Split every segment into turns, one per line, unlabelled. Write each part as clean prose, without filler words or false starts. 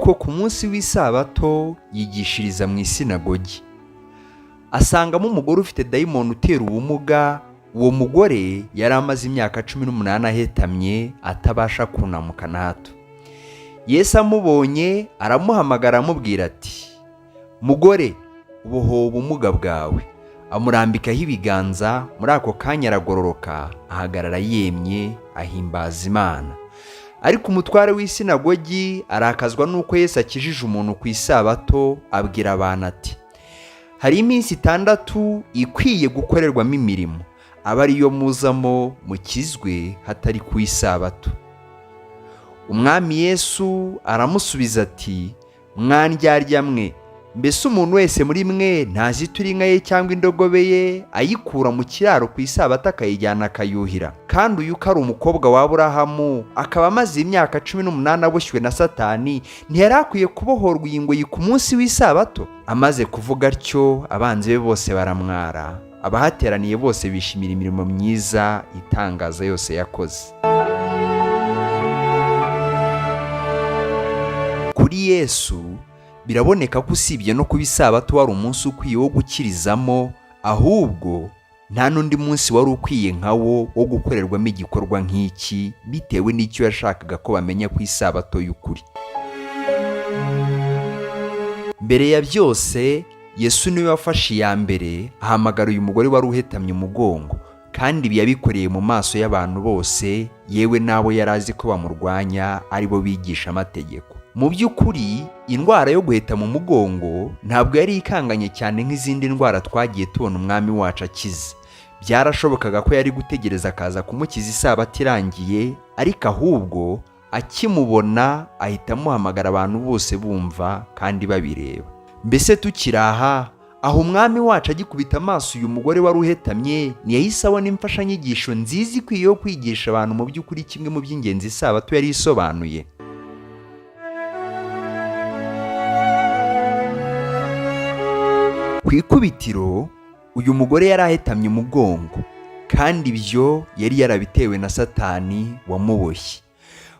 Nuko ku munsi w'isabato yigishiriza mu isinagogi, asangamo umugore ufite dayimoni utera ubumuga. Uwo mugore yari amaze imyaka 18 ahetamye, atabasha kunamuka na hato. Yesu amubonye aramuhamagara, aramubwira ati: "Mugore, ubohowe ubumuga bwawe." Amurambikaho ibiganza, muri ako kanya aragororoka, ahagarara yemye, ahimbaza Imana. Ariko umutware w'isinagogi arakazwa n'uko Yesu akijije umuntu ku isabato, abwira abantu ati: "Hari iminsi 6 ikwiye gukorerwamo imirimo, aba ariyo muzamo mukizwe, hatari ku isabato." Umwami Yesu aramusubiza ati: "Mwa ndyarya mwe, mbese umuntu wese muri mwe ntazitura inka ye cyangwa indogobe ye, ayikura mu kiraro ku isabato, akayijyana akayuhira? Kandi uyu ko ari umukobwa wa Aburahamu, akaba amaze imyaka 18 aboshywe na Satani, ntiyari akwiye kubohorwa iyi ngoyi ku munsi w'isabato?" Amaze kuvuga atyo, abanzi be bose baramwara, abahateraniye bose bishimira imirimo myiza itangaza yose yakoze. Kuri Yesu biraboneka ko usibye no kuba isabato wari umunsi ukwiye wo gukirizamo, ahubwo nta n'undi munsi wari ukwiye nka wo wo gukorerwamo igikorwa nk'iki, bitewe n'icyo yashakaga ko bamenya ku isabato y'ukuri. Mbere ya byose, Yesu niwe wafashe iya mbere ahamagara uyu mugore wari uhetamye umugongo, kandi ibi yabikoreye mu maso y'abantu bose, yewe n'abo yari azi ko bamurwanya, aribo bigisha amategeko. Mu by'ukuri, indwara yo guheta mu mugongo ntabwo yari ikanganye cyane nk'izindi ndwara twagiye tubona umwami wacu akiza. Byarashobokaga ko yari gutegereza akaza kumukiza isabato irangiye, ariko ahubwo akimubona ahita amuhamagara abantu bose bumva kandi babireba. Mbese tukiri aha, aho umwami wacu agikubita amaso uyu mugore wari uhetamye, ntiyahise abona imfashanyigisho nziza ikwiye yo kwigisha abantu mu by'ukuri kimwe mu by'ingenzi isabato yari isobanuye? Ku ikubitiro, uyu mugore yari ahetamye umugongo, kandi ibyo yari yarabitewe na Satani wamuboshye.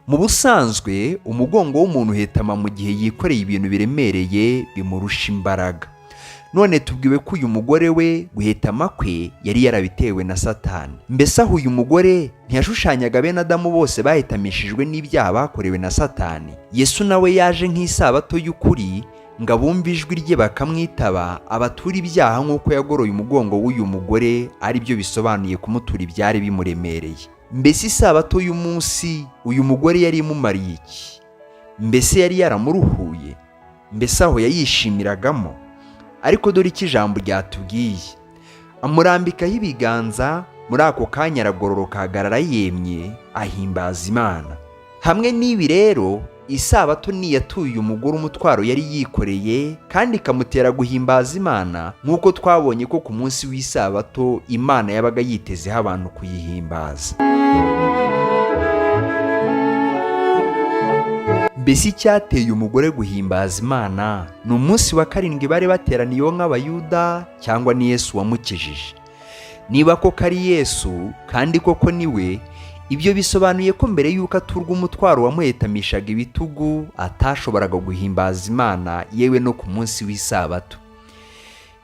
Mu busanzwe, umugongo w'umuntu uhetama mu gihe yikoreye ibintu biremereye bimurusha imbaraga. None tubwiwe ko uyu mugore we guhetama kwe yari yarabitewe na Satani. Mbese aho uyu mugore ntiyashushanyaga bene Adamu bose bahetamishijwe n'ibyaha bakorewe na Satani? Yesu nawe yaje nk'isabato y'ukuri ngo abumve ijwi rye bakamwitaba abatura ibyaha, nk'uko yagoroye umugongo w'uyu mugore, ari byo bisobanuye kumutura ibyari bimuremereye. Mbese isabato y'umunsi uyu mugore yari imumariye iki? Mbese yari yaramuruhuye? Mbese aho yayishimiragamo? Ariko dore icyo ijambo ryatubwiye: amurambikaho ibiganza, muri ako kanya aragororoka, ahagarara yemye, ahimbaza Imana. Hamwe n'ibi rero, isabato niyatuye uyu mugore umutwaro yari yikoreye, kandi ikamutera guhimbaza Imana, nk'uko twabonye ko ku munsi w'isabato Imana yabaga yitezeho abantu kuyihimbaza. Mbese icyateye umugore guhimbaza Imana ni umunsi wa karindwi bari bateraniyeho nk'Abayuda, cyangwa ni Yesu wamukijije? Niba koko ari Yesu, kandi koko ni we, ibyo bisobanuye ko mbere y'uko aturwa umutwaro wamuhetamishaga ibitugu atashoboraga guhimbaza Imana, yewe no ku munsi w'isabato.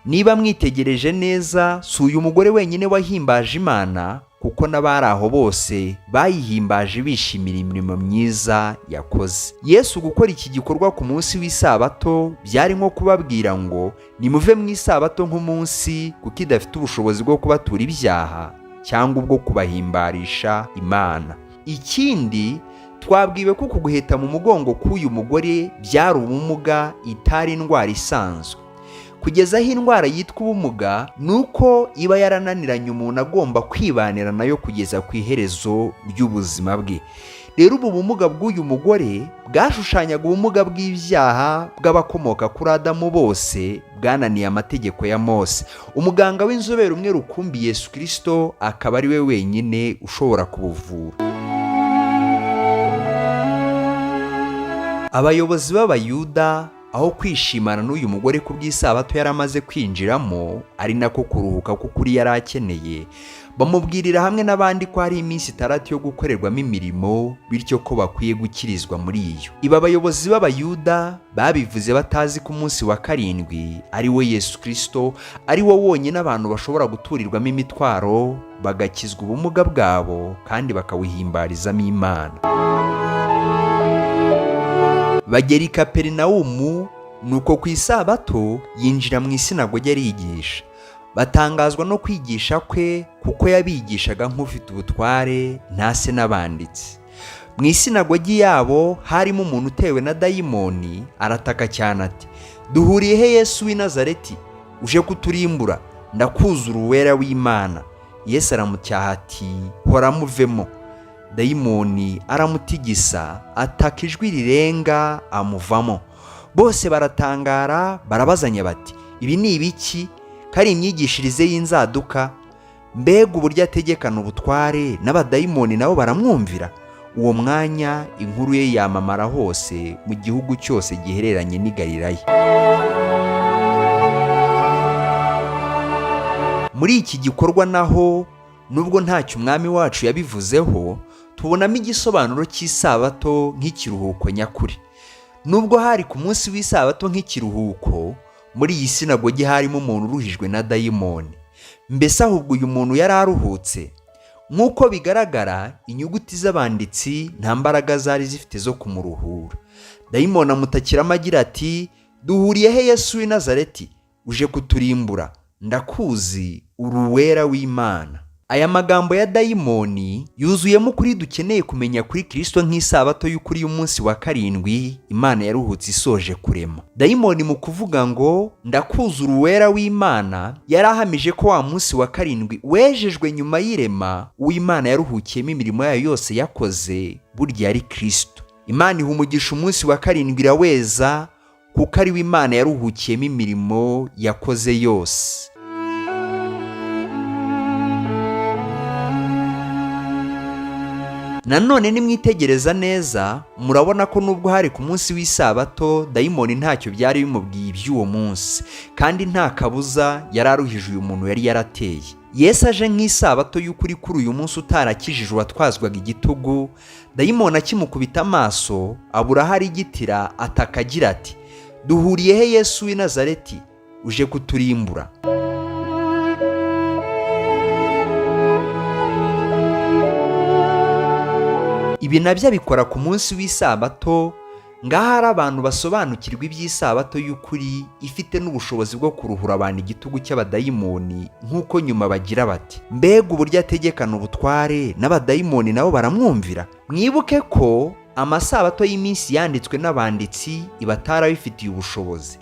Niba mwitegereje neza, si uyu mugore wenyine wahimbaje Imana, kuko n'abari aho bose bayihimbaje bishimira imirimo myiza yakoze. Yesu gukora iki gikorwa ku munsi w'isabato byari nko kubabwira ngo nimuve mu isabato nk'umunsi, kuko idafite ubushobozi bwo kubatura ibyaha cyangwa ubwo kubahimbarisha Imana. Ikindi, twabwiwe ko kuguheta mu mugongo k'uyu mugore byari ubumuga, itari indwara isanzwe. Kugeza aho indwara yitwa ubumuga ni uko iba yarananiranye, umuntu agomba kwibanira nayo kugeza ku iherezo ry'ubuzima bwe. Rero ubu bumuga bw'uyu mugore bwashushanyaga ubumuga bw'ibyaha bw'abakomoka kuri Adamu bose bwananiye amategeko ya Mose, umuganga w'inzobere umwe rukumbi, Yesu Kirisito, akaba ari we wenyine ushobora kubuvura. Abayobozi b'Abayuda, aho kwishimana n'uyu mugore ku bw'isabato yari amaze kwinjiramo, ari nako kuruhuka k'ukuri yari akeneye, Bamubwirira hamwe n'abandi ko hari iminsi 6 yo gukorerwamo imirimo, bityo ko bakwiye gukirizwa muri iyo. Ibi abayobozi b'Abayuda babivuze batazi ko umunsi wa 7 ari wo Yesu Kristo, ari wo wonyine abantu bashobora guturirwamo imitwaro, bagakizwa ubumuga bwabo kandi bakawuhimbarizamo Imana. Bagera i Kaperinawumu, nuko ku isabato yinjira mu isinagogi arigisha. Batangazwa no kwigisha kwe, kuko yabigishaga nk'ufite ubutware, ntase n'abanditsi. Mu isinagogi yabo harimo umuntu utewe na dayimoni, arataka cyane ati: "Duhuriye he Yesu w'i Nazareti? Uje kuturimbura? Ndakuzura uwera w'Imana." Yesu aramucyaha ati: "Hora muvemo." Dayimoni aramutigisa, ataka ijwi rirenga, amuvamo. Bose baratangara, barabazanya bati: "Ibi ni ibiki? Ko ari imyigishirize y'inzaduka? Mbega uburyo ategekana ubutware, n'abadayimoni nabo baramwumvira." Uwo mwanya inkuru ye yamamara hose mu gihugu cyose gihereranye n'i Galilaya. Muri iki gikorwa naho, nubwo ntacyo umwami wacu yabivuzeho, tubonamo igisobanuro cy'isabato nk'ikiruhuko nyakuri. Nubwo hari ku munsi w'isabato nk'ikiruhuko, muri iyi sinagogi harimo umuntu uruhijwe na dayimoni. Mbese ahubwo uyu muntu yari aruhutse? Nk'uko bigaragara, inyuguti z'abanditsi nta mbaraga zari zifite zo kumuruhura. Dayimoni amutakiramo agira ati: "Duhuriye he Yesu w'i Nazareti? Uje kuturimbura? Ndakuzi, uri uwera w'Imana." Aya magambo ya dayimoni yuzuyemo ukuri dukeneye kumenya kuri Kristo nk'isabato y'ukuri y'umunsi wa 7 Imana yaruhutse isoje kurema. Dayimoni mu kuvuga ngo ndakuzura uwera w'Imana, yari ahamije ko wa munsi wa 7 wejejwe nyuma y'irema, uw'Imana yaruhukiyemo imirimo yayo yose yakoze, burya yari Kristo. Imana iha umugisha umunsi wa 7 iraweza, kuko ari we Imana yaruhukiyemo imirimo yakoze yose. Nanone nimwitegereza neza, murabona ko nubwo hari ku munsi w'isabato, dayimoni ntacyo byari bimubwiye iby'uwo munsi, kandi nta kabuza yari aruhije uyu muntu yari yarateye. Yesu aje nk'isabato y'ukuri kuri uyu munsi utarakijije uwatwazwaga igitugu, dayimoni akimukubita amaso abura aho arigitira, ataka agira ati: "Duhuriye he Yesu w'i Nazareti? Uje kuturimbura?" Ibi nabyo abikora ku munsi w'isabato. Ngaho hari abantu basobanukirwa iby'isabato y'ukuri ifite n'ubushobozi bwo kuruhura abantu igitugu cy'abadayimoni, nk'uko nyuma bagira bati: "Mbega uburyo ategekana ubutware, n'abadayimoni nabo baramwumvira." Mwibuke ko amasabato y'iminsi yanditswe n'abanditsi iba atarabifitiye ubushobozi.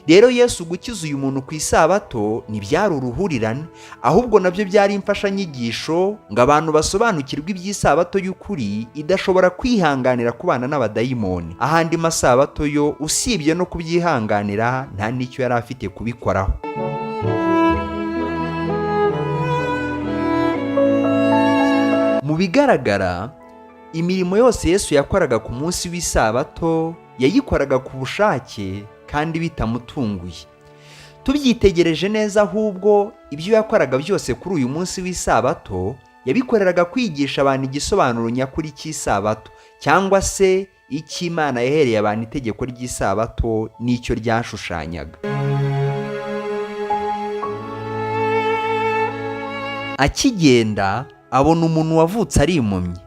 Rero Yesu gukiza uyu muntu ku isabato ntibyari uruhurirane, ahubwo nabyo byari imfashanyigisho ngo abantu basobanukirwe iby'isabato y'ukuri idashobora kwihanganira kubana n'abadayimoni. Ahandi masabato yo usibye no kubyihanganira nta n'icyo yari afite kubikoraho. Mu bigaragara, imirimo yose Yesu yakoraga ku munsi w'isabato yayikoraga ku bushake kandi bitamutunguye. Tubyitegereje neza, ahubwo ibyo yakoraga byose kuri uyu munsi w'isabato yabikoreraga kwigisha abantu igisobanuro nyakuri cy'isabato, cyangwa se icy'Imana yahereye abantu itegeko ry'isabato n'icyo ryashushanyaga. Akigenda abona umuntu wavutse ari impumyi.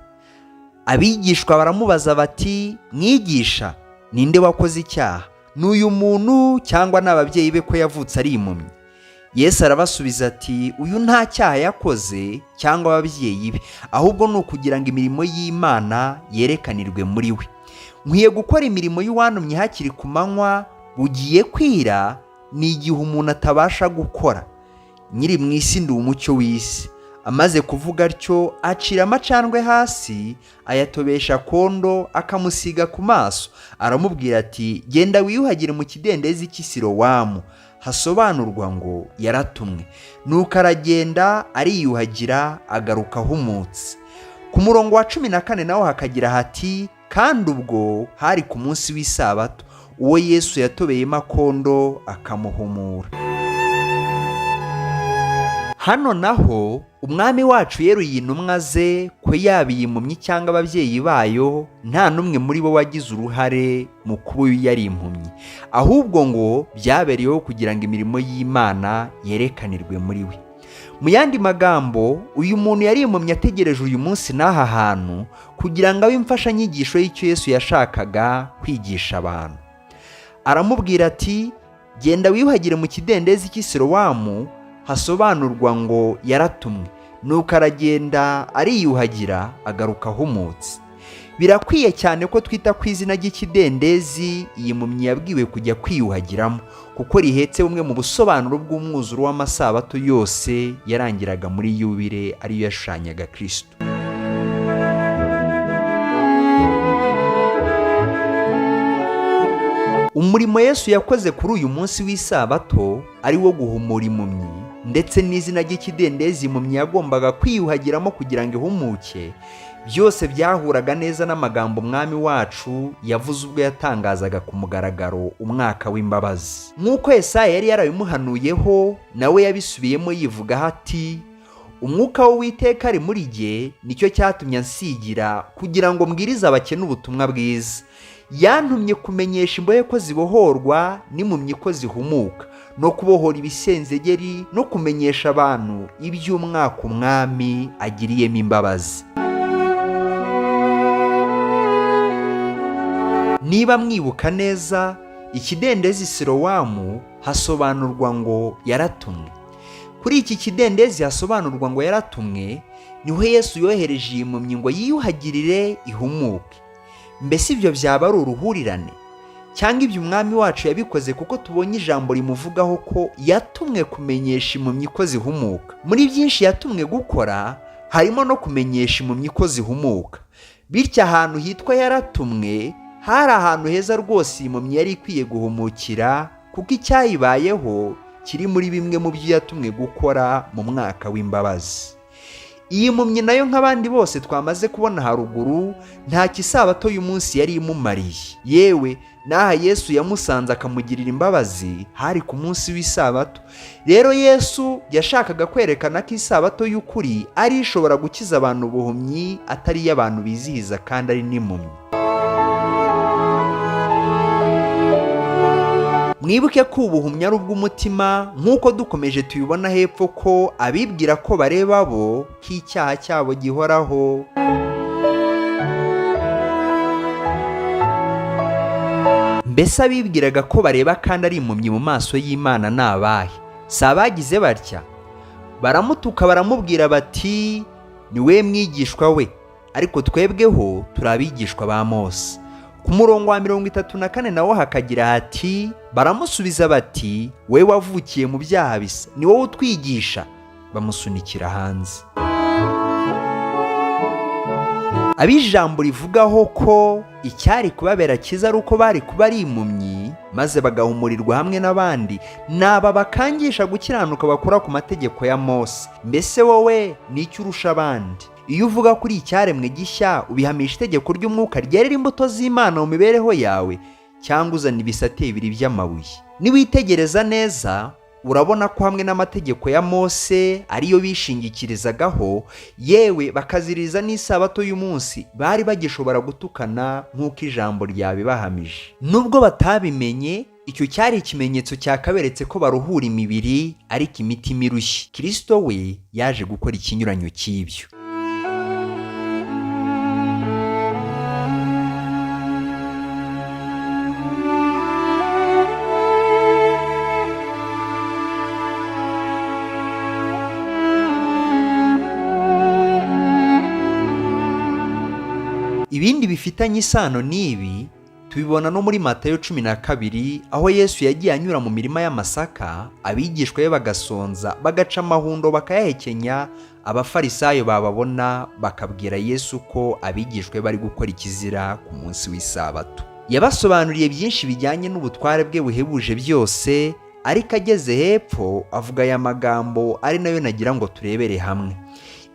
Abigishwa baramubaza bati: "Mwigisha, ninde wakoze icyaha? Ni uyu muntu cyangwa ni ababyeyi be ko yavutse ari impumyi?" Yesu arabasubiza ati: "Uyu nta cyaha yakoze cyangwa ababyeyi be, ahubwo ni ukugira ngo imirimo y'Imana yerekanirwe muri we. Nkwiye gukora imirimo y'uwantumye hakiri ku manywa, bugiye kwira, ni igihe umuntu atabasha gukora. Nyiri mu isi ndi umucyo w'isi." Amaze kuvuga atyo acira amacandwe hasi, ayatobesha kondo, akamusiga ku maso. Aramubwira ati: "Genda wiyuhagire mu kidendezi cy'Isilowamu," hasobanurwa ngo yaratumwe. Nuko aragenda ariyuhagira, agaruka ahumutse. Ku murongo wa 14 naho hakagira hati: "Kandi ubwo hari ku munsi w'isabato, uwo Yesu yatobeyemo akondo akamuhumura." Hano naho Umwami wacu yeruye intumwa ze ko yaba iyi mpumyi cyangwa ababyeyi bayo nta n'umwe muri bo wagize uruhare mu kuba uyu yari impumyi, ahubwo ngo byabereyeho kugira ngo imirimo y'Imana yerekanirwe muri we. Mu yandi magambo, uyu muntu yari impumyi ategereje uyu munsi n'aha hantu kugira ngo abe imfashanyigisho y'icyo Yesu yashakaga kwigisha abantu. Aramubwira ati: "Genda wiyuhagire mu kidendezi cy'i Silowamu," hasobanurwa ngo yaratumwe. Nuko aragenda ariyuhagira, agaruka ahumutse. Birakwiye cyane ko twita ku izina ry'ikidendezi iyi mpumyi yabwiwe kujya kwiyuhagiramo, kuko rihetse bumwe mu busobanuro bw'umwuzuro w'amasabato yose yarangiraga muri yubile, ariyo yashushanyaga Kristo. Umurimo Yesu yakoze kuri uyu munsi w'isabato, ari wo guhumura impumyi, ndetse n'izina ry'ikidendezi impumyi yagombaga kwiyuhagiramo kugira ngo ihumuke, byose byahuraga neza n'amagambo umwami wacu yavuze ubwo yatangazaga ku mugaragaro umwaka w'imbabazi. Nk'uko Yesaya yari yarabimuhanuyeho, nawe yabisubiyemo yivugaho ati: "Umwuka w'Uwiteka ari muri jye, nicyo cyatumye ansigira kugira ngo mbwirize abakene ubutumwa bwiza. Yantumye kumenyesha imbohe ko zibohorwa n'impumyi ko zihumuka, no kubohora ibisenzegeri, no kumenyesha abantu iby'umwaka umwami agiriyemo imbabazi." Niba mwibuka neza, ikidendezi Silowamu hasobanurwa ngo yaratumwe. Kuri iki kidendezi hasobanurwa ngo yaratumwe, niho Yesu yohereje iyi mpumyi ngo yiyuhagirire ihumuke. Mbese ibyo byaba ari uruhurirane, cyangwa ibyo umwami wacu yabikoze kuko tubonye ijambo rimuvugaho ko yatumwe kumenyesha impumyi ko zihumuka? Muri byinshi yatumwe gukora harimo no kumenyesha impumyi ko zihumuka. Bityo ahantu hitwa yaratumwe hari ahantu heza rwose iyi mpumyi yari ikwiye guhumukira, kuko icyayibayeho kiri muri bimwe mu byo yatumwe gukora mu mwaka w'imbabazi. Iyi mpumyi nayo, nk'abandi bose twamaze kubona haruguru, nta kisabato y'umunsi yari imumariye. Yewe n'aha Yesu yamusanze akamugirira imbabazi hari ku munsi w'isabato. Rero Yesu yashakaga kwerekana ko isabato y'ukuri ari ishobora gukiza abantu ubuhumyi, atari iy'abantu bizihiza kandi ari n'impumyi. Mwibuke ko ubuhumyi ari ubw'umutima, nk'uko dukomeje tubibona hepfo ko abibwira ko bareba bo ko icyaha cyabo gihoraho. Mbese abibwiraga ko bareba kandi ari impumyi mu maso y'Imana ni abahe? Si abagize batya baramutuka, baramubwira bati: "Ni we mwigishwa we, ariko twebweho turi abigishwa ba Mose." Ku murongo wa 34 nawo hakagira hati: "Baramusubiza bati: 'We wavukiye mu byaha bisa, ni wowe utwigisha?'" Bamusunikira hanze. Ab'ijambo rivugaho ko icyari kubabera cyiza ari uko bari kuba ari impumyi maze bagahumurirwa hamwe n'abandi, ni aba bakangisha gukiranuka bakora ku mategeko ya Mose. Mbese wowe ni icyo urusha abandi? Iyo uvuga kuri icyaremwe gishya, ubihamisha itegeko ry'umwuka ryerera imbuto z'Imana mu mibereho yawe, cyangwa uzana ibisate bibiri by'amabuye? Niwitegereza neza, urabona ko hamwe n'amategeko ya Mose ariyo bishingikirizagaho, yewe bakaziriza n'isabato y'umunsi, bari bagishobora gutukana nk'uko ijambo ryabibahamije. Nubwo batabimenye, icyo cyari ikimenyetso cyakaberetse ko baruhura imibiri ariko imitima irushye. Kristo we yaje gukora ikinyuranyo cy'ibyo. Ibindi bifitanye isano n'ibi tubibona no muri Matayo 12, aho Yesu yagiye anyura mu mirima y'amasaka, abigishwa be bagasonza, bagaca amahundo bakayahekenya. Abafarisayo bababona bakabwira Yesu ko abigishwa be bari gukora ikizira ku munsi w'isabato. Yabasobanuriye byinshi bijyanye n'ubutware bwe buhebuje byose, ariko ageze hepfo avuga aya magambo ari nayo nagira ngo turebere hamwe: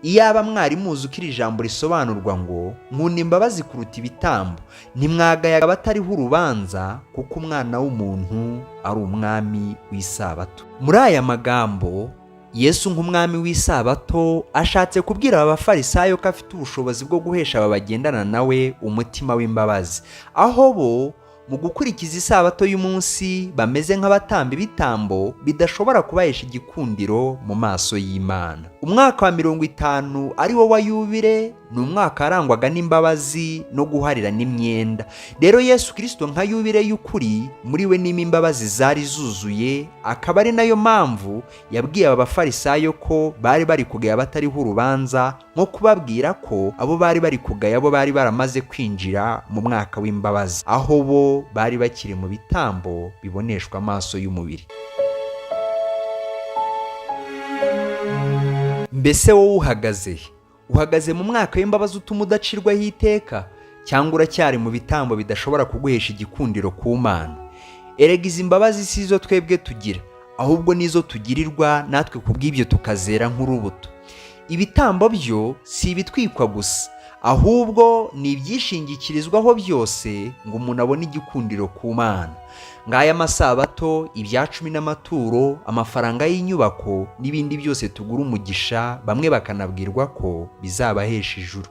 "Iyaba mwari muzi uko iri jambo risobanurwa ngo 'Nkunda imbabazi kuruta ibitambo,' ntimwagayaga abatariho urubanza, kuko umwana w'umuntu ari umwami w'isabato." Muri aya magambo Yesu nk'umwami w'isabato ashatse kubwira aba bafarisayo ko afite ubushobozi bwo guhesha aba bagendana nawe umutima w'imbabazi, aho bo mu gukurikiza isabato y'umunsi bameze nk'abatamba ibitambo bidashobora kubahesha igikundiro mu maso y'Imana. Umwaka wa 50 ari wo wa yubile ni umwaka warangwaga n'imbabazi no guharira n'imyenda. Rero Yesu Kirisito nka yubile y'ukuri, muri we nimo imbabazi zari zuzuye, akaba ari nayo mpamvu yabwiye aba bafarisayo ko bari bari kugaya batariho urubanza, nko kubabwira ko abo bari bari kugaya bo bari baramaze kwinjira mu mwaka w'imbabazi, aho bo bari bakiri mu bitambo biboneshwa amaso y'umubiri. Mbese wowe uhagaze he? Uhagaze mu mwaka w'imbabazi utuma udacirwaho iteka, cyangwa uracyari mu bitambo bidashobora kuguhesha igikundiro ku Mana? Erega izi mbabazi si izo twebwe tugira, ahubwo nizo tugirirwa natwe kubw'ibyo tukazera nk'urubuto. Ibitambo byo si ibitwikwa gusa, ahubwo ni ibyishingikirizwaho byose ngo umuntu abone igikundiro ku Mana. Ngaya amasabato, ibya cumi n'amaturo, amafaranga y'inyubako n'ibindi byose tugura umugisha, bamwe bakanabwirwa ko bizabahesha ijuru.